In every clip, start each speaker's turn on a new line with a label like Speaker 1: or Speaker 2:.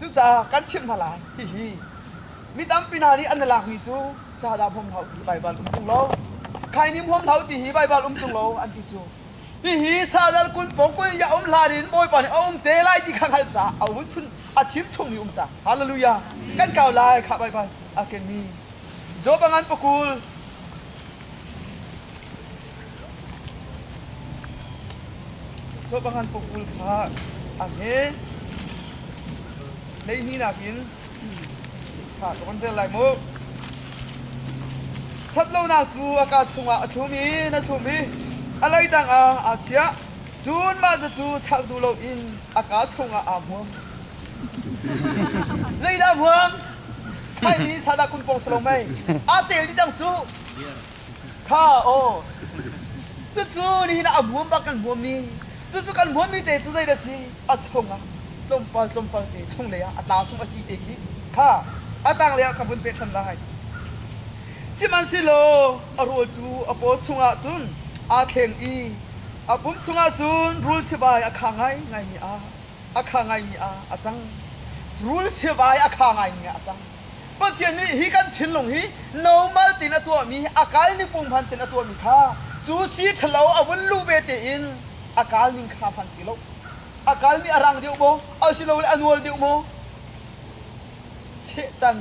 Speaker 1: Cucaah kan chimh hna lai hihi mi tampi hna nih an i lakmi cu sadah hmawm hlah u ti Baibal um tung lo, khaini hmawm hlah u ti hi Baibal um tung lo an ti cu. Hihi sadal kun pawng kun ya um hlan in Bawipa nih a um te lai ti kha hngalh caah a hun chun a chim chungmi um ca. Hallelujah. Kan kau lai kha Baibal a kenmi. Job a ngan pakul Job a ngan pakul kha a hme 12 nakin kha ka von rel lai mu. Ṭhatlonak cu a kaa chungah a thlum i na thlum i a leidang ah aa chiah. Cun mah cucu chak duh loin a kaa chungah aa hmuam. Zeidah hmuam? Khaini sadah kun pong si lo mei. Aa tel dih cang cu. Kha aw. Cucu nihin ah a hmuam bak kan hmuammi. Cucu kan hmuammi te cu zeidah si? A chungah tlawmpal tlawmpal te chunglei ah a tlau chung a ti te khi kha a tanglei ah ka vun peh ṭhan lai. Sihmanhsehlaw a rawl cu a paw chungah cun aa thleng i a pum chungah cun rul sivai a kha ngaingaimi ah a kha ngaimi ah a cang. Rul sivai a kha ngaimi ah a cang. Pathian nih hi kan thinlung hi normal tin a tuahmi, a kal ning punghman tin a tuahmi kha cu si ṭhalo a vun luh ve tein a kal ning kha hman ti lo. A kalmi a rang deuh maw? Asilole a nual deuh maw? Satan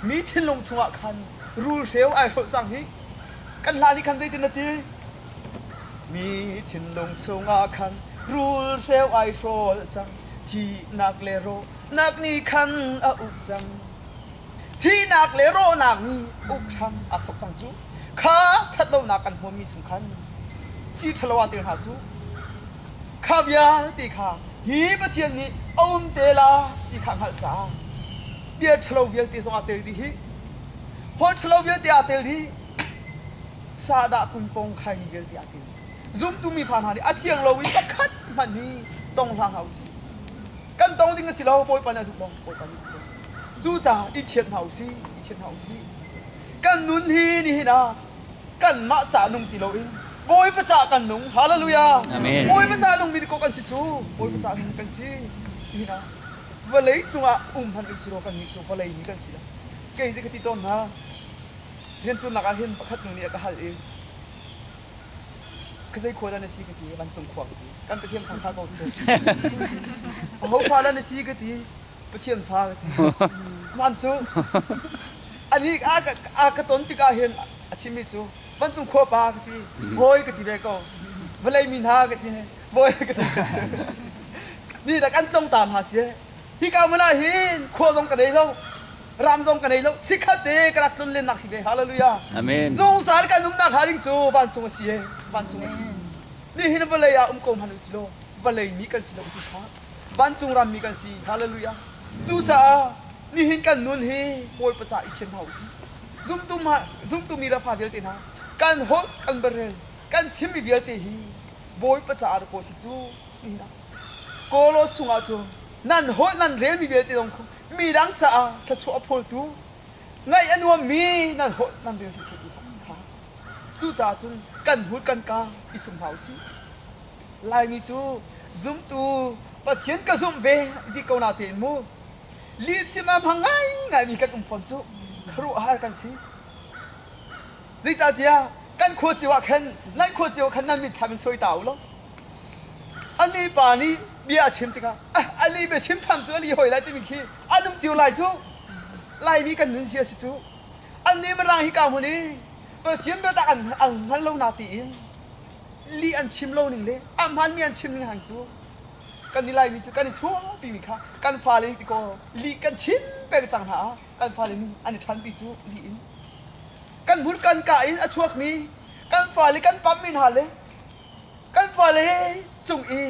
Speaker 1: mi thinlung chungah khan rulhreu ai hrolh cang hi. Kan hla nih khan zeitin a ti? Mi thinlung chungah khan rulhreu ai hrawl cang. Thihnak le rawhnak nih khan a uk cang. Thihnak le rawhnak nih uk hram a thawk cang cu. Kha ṭhatlonak kan huammi chung khan si ṭhalo ah tel hna cu. Kha vialte kha hi Pathian nih a um te la ti kha hngalh caah bia ṭhalo vialte zong aa tel dih hi. Holh ṭhalo vialte aa tel dih. Sahdah kunpong khaini vialte aa tel dih. Zumtu mi fa hna nih a thiang lo i pakhat hmanh hi tong hlah hna usih. Kan tong ding a si lo, Bawipa nih a duh lo, Bawipa nih a duh lo. Cucaah i thianh hna usih, i thianh hna usih. Kan nun hi nihin ah kanmah ca nung ti loin Bawipa ca kan nung. Hallelujah.
Speaker 2: Amen.
Speaker 1: Bawipa ca nungmi ko kan si cu. Bawipa ca nung kan si. Nihin ah vawlei cungah um hmanh in si rua kan nih cu vawlei mi kan si. Kei cu ka ti tawn hna. Rianṭuannak ah hin pakhat nu nih a ka hal i ka zei khua dah na si ka ti vancung khua ka ti kan Pathian thang kha ko seh aho fa dah na si ka ti Pathian fa ka ti man cu ani a a ka ton tikah hin a chimmi cu vancung khua pa ka ti bawi ka ti ve ko vawlei mi hna ka ti bawi ka ti ni dah kan tlong ta hna si hika hmun ah hin khua zong ka nei lo ram zong ka nei lo chikkhat te ka rak tlun lennak si ve hallelujah
Speaker 2: amen
Speaker 1: zungzal kan umnak hnga ding cu vancung a si e vancung a si nihin vawlei ah um ko hmanh u si law vawlei mi kan si lo ti kha vancung ram mi kan si hallelujah cucaah nihin kan nun hi Bawipa ca i thian hna u sih zumtu ma zumtu mi le fa vialte hna kan holh kan barel kan chimmi vialte hi Bawipa caah rak kaw si cu nihin ah Kolos chungah cun nan holh nan relmi vialte zong khu midang caah thluachuah a phawltu ngaih a nuammi nan holh nan rel si ti kha cucaah cun kan hmur kan ka i sum hna usih Laimi cu zumtu Pathian ka zumh ve ti ko na tein mu lihchim a hmang ngaingaimi kan um fawn cu khuaruahhar kan si zeicahtiah kan khua cio ah khan nan khua cio ah khan nan mitthlam in sawi ta u law ani pa nih bia a chim tikah ali bia chim tham cu ali hoi lai timi khi an um cio lai cu Laimi kan nun sia si cu annih mirang hi ka hmun i Pathian biatak an an hngal lo na tiin li an chim lo ning le a hmanmi an chim ning hang cu kan i Laimi cu kan i chuahpi mi kha kan fale ti ko li kan chim peng cang hna ah kan fale nih an i ṭhanpi cu li in kan hmur kan ka in a chuakmi kan fale kan pammi hna le kan fale cung i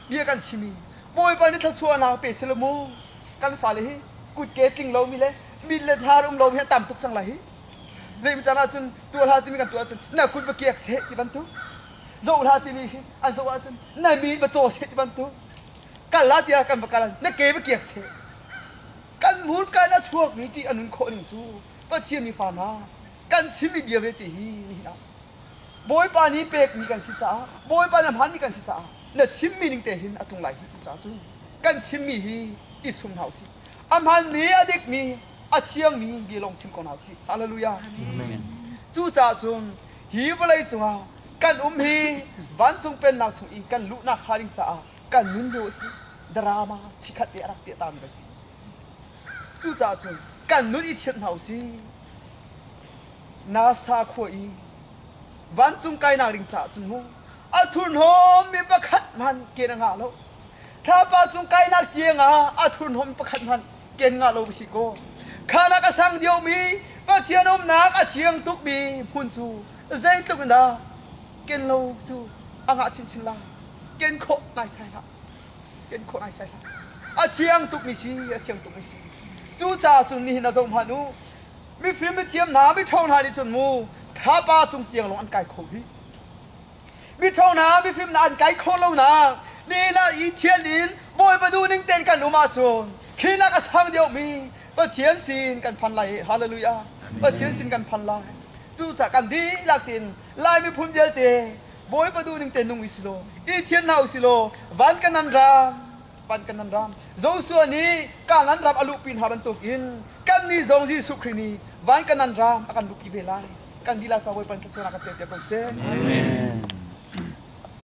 Speaker 1: bia kan chim i Bawipa nih thluachuahnak pe seh law mu kan fale hi kutke tling lomi le mit le hnar um lomi hi an tam tuk cang lai hi zei caan ahcun tuah hlah timi kan tuah ahcun na kut va kiak seh ti bantuk zoh hlah timi khi an zoh ahcun na mi va caw seh ti bantuk kal hlah tiah kan va kal na ke va kiak seh kan hmurka in a chuakmi ṭih a nun khawh ning cu Pathian mi fa hna kan chimmi bia vialte hi nihin ah Bawipa nih pekmi kan si caah Bawipa nih a hmaanmi kan si caah na chimmi ning te hin a tlung lai hi tu caah cun kan chimmi hi. I sum hna usih. A hmanmi, a dikmi, a thiangmi bia lawng chim ko hna usih. Hallelujah.
Speaker 2: Amen.
Speaker 1: Cucaah cun hi vawlei cungah kan um hi vancung pennak chung i kan luhnak hnga ding caah kan nun lio a si. Drama chikhat te a rak piah tami kan si. Cucaah cun kan nun i thianh hna usih. Nasa khua i vancung kainak ding caah cun mu a thurhnawmmi pakhat hmanh ken a ngah lo. Thlapa cung kainak tiang ah a thurhnawm pakhat hmanh ken ngah lo si kaw khanak a sang deuhmi Pathian umnak a thiang tukmi hmun cu zeitluk in dah ken lo cu a ngah chinchin lai. Ken khawh naisai hlah. Ken khawh naisai hlah. A thiang tukmi si, a thiang tukmi si. Cucaah cun nihin ah zoh hmanh u. Mifim mithiam hna, miṭhawng hna nih cun mu thlapa cung tiang lawng an kai kho rih. Miṭhawng hna, mifim hna an kai khawh lonak nihin ah i thial in Bawipa duhning tein kan um ahcun khinak a sang deuhmi Pathian sin kan phan lai i hallelujah Pathian sin kan phan lai. Cucaah kan dihlak tein Lai miphun vialte Bawipa duhning tein nung i si law, i thian hna u si law, van kan nan ram, van kan nan ram. Joshua nih Kanaan ram a luhpi hna bantukin kannih zong Jesuh Khrih nih van kan nan ram a kan luhpi ve lai. Kan dihlak ca Bawipa nih thluachuahnak kan pek piak ko seh.
Speaker 2: Amen.